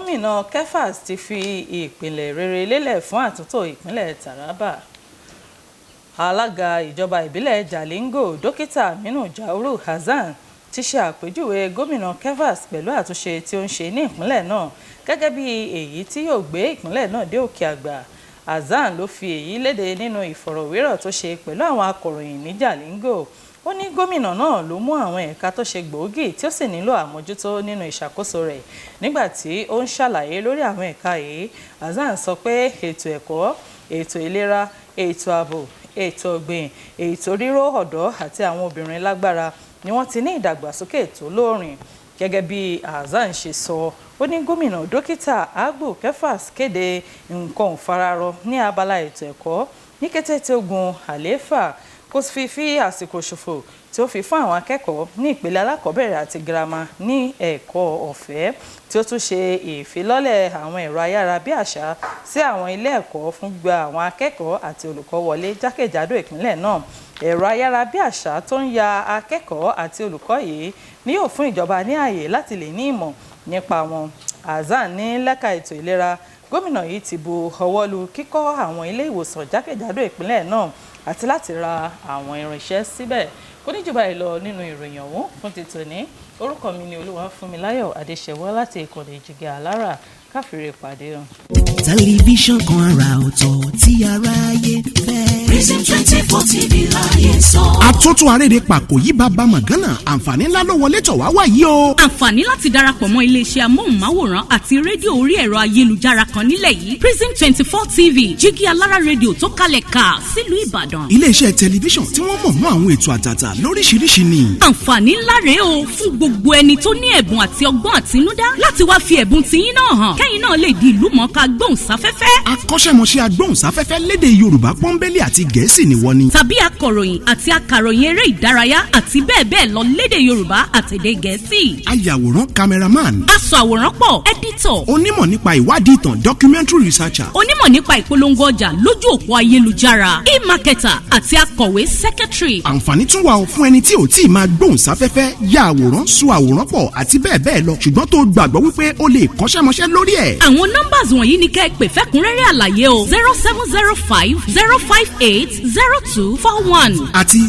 Gómìnà Kefas ti fi ìpìlẹ̀ rere lélẹ̀ fún àtúntò ìpínlẹ̀ Taraba. Alága ìjọba ìbílẹ̀ Jalingo, Dókítà Aminu Jauro Hasan, ti ṣe àpèjúwe Gómìnà Kefas pẹ̀lú àtúnṣe tí ó ń ṣe ní ìpínlẹ̀ náà gẹ́gẹ́ bí èyí tí yóò gbé ìpínlẹ̀ náà dé òkè àgbà. Hasan ló fi èyí léde nínú ìfọ̀rọ̀wérọ̀ tó ṣe pẹ̀lú àwọn akọ̀ròyìn ní Jalingo. Ó ní gómìnà náà ló mú àwọn ẹ̀ka tó ṣe gbòógì tí ó sì nílò àmójútó nínú ìṣàkóso rẹ̀. Nígbà tí ó ń ṣàlàyé lórí àwọn ẹ̀ka yìí, Hasan sọ pé ètò ẹ̀kọ́, ètò ìlera, ètò ààbò, ètò ọ̀gbìn, ètò ríró ọ̀dọ́ àti àwọn obìnrin lágbára ni wọ́n ti ní ìdàgbàsókè tó lóòrìn. Gẹ́gẹ́ bí Hasan ṣe sọ, ó ní gómìnà Dókítà Agbu Kefas kéde nǹkan òfararọ ní abala ètò ẹ̀kọ́ ní kété tí ó gun àlééfà. Kò fi àsìkò ṣòfò tí ó fi fún àwọn akẹ́kọ̀ọ́ ní ìpele alákọ̀ọ́bẹ̀rẹ̀ àti girama ní ẹ̀kọ́ ọ̀fẹ́, tí ó tún ṣe ìfilọ́lẹ̀ àwọn ẹ̀rọ ayárabíàṣá sí àwọn ilé ẹ̀kọ́ fún gbígba àwọn akẹ́kọ̀ọ́ àti olùkọ́ wọlé jákèjádò ìpínlẹ̀ náà. Ẹ̀rọ ayárabíàṣá tó ń ya akẹ́kọ̀ọ́ àti olùkọ́ yìí ni yóò fún ìjọba ní ààyè láti lè ní ìmọ̀ nípa wọn. Hasan ní lẹ́ka ètò ìlera, gómìnà yìí ti bu ọwọ́ lu kíkọ́ àwọn ilé ìwòsàn jákèjádò ìpínlẹ̀ náà àti láti ra àwọn irinṣẹ́ síbẹ̀. Kò ní jù báyìí lọ nínú ìròyìn ọ̀hún fún ti tòní. Orúkọ mi ni Olúwafúnmiláyọ̀ Adéṣẹwọ́ láti ìkànnì Ìjìgà Alára. Káfíńrè pàdé o. Tẹlifíṣàn kan àrà ọ̀tọ̀ tí aráyé fẹ́. Prism 24 TV láyé sọ. Àtúntò àrèrè pàkó yí bàbá mọ̀gánà, àǹfààní ńlá ló wọlé tọ̀ wá wáyé o. Àǹfààní láti darapọ̀ mọ́ iléeṣẹ́ amóhùnmáwòrán àti rédíò orí ẹ̀rọ ayélujára kan nílẹ̀ yìí, Prism 24 TV, jígí alára rédíò tó kalẹ̀ ká sílùú Ìbàdàn. Iléeṣẹ́ tẹlifíṣàn tí wọ́n mọ̀ mọ́ àwọn ètò àtàtà lóríṣiríṣi ni. Àǹfààní ńlá rèé o fún gbogbo ẹni tó ní ẹ̀bùn àti ọgbọ́n àtinúdá láti wá fi ẹ̀bùn tiyín náà hàn, kẹ́yìn náà lè di ìlú mọ̀ọ́ká gbóhùnsáfẹ́fẹ́. Akọ́ṣẹ́mọṣẹ́ agbóhùnsáfẹ́fẹ́ lédè Yorùbá pọ́nbélé àti Gẹ̀ẹ́sì ni wọ́n ní. Tàbí akọ̀ròyìn àti akàròyìn eré ìdárayá àti bẹ́ẹ̀ bẹ́ẹ̀ lọ lédè Yorùbá àtèdè Gẹ̀ẹ́sì. Ayàwòrán, cameraman. Aṣọ àwòrán pọ̀, editor. Onímọ̀ nípa ìwádìí ìtàn, documentary researcher. Onímọ̀ nípa ìpolongo ọjà lójú òpó ayélujára, e-marketer, àti akọ̀wé, secretary. Àǹfààní tún wà fún ẹni tí ò tí ì máa gbóhùnsáfẹ́fẹ́, ya àwòrán, sọ àwòrán pọ̀ àti bẹ́ẹ̀ bẹ́ẹ̀ lọ, ṣùgbọ́n tó gbàgbọ́ wípé ó lè kọ́ṣẹ́mọṣẹ́ lórí ẹ̀. Àwọn numbers wọ̀nyí ni kẹ́ ẹ pè fẹ́kúnrẹ́rẹ́ àlàyé o: 07050580241 àti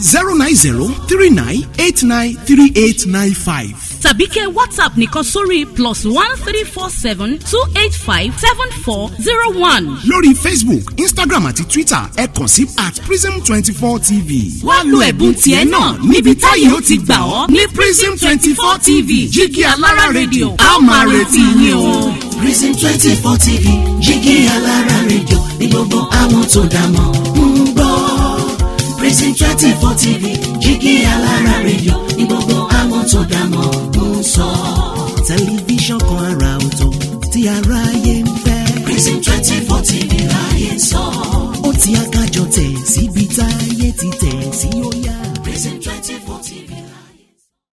09039893895. Tàbí kẹ́ WhatsApp nìkan sórí +13472857401. Lórí Facebook, Instagram àti Twitter, ẹ kàn sí @prism24tv. Wá lo ẹ̀bùn tiẹ̀ náà níbi táyé ó ti gbà ọ́ ní Prism 24 TV, jígí alára rédíò. A ó máa retí yín o. Prism 24 TV, jígí alára rédíò ní gbogbo àwọn tó dá mọ̀ ń gbọ́. Prism 24 TV, jígí alára rédíò ní gbogbo àwọn tó dá mọ̀ ń sọ. Tẹlifíṣàn kan àrà ọ̀tọ̀ tí aráyé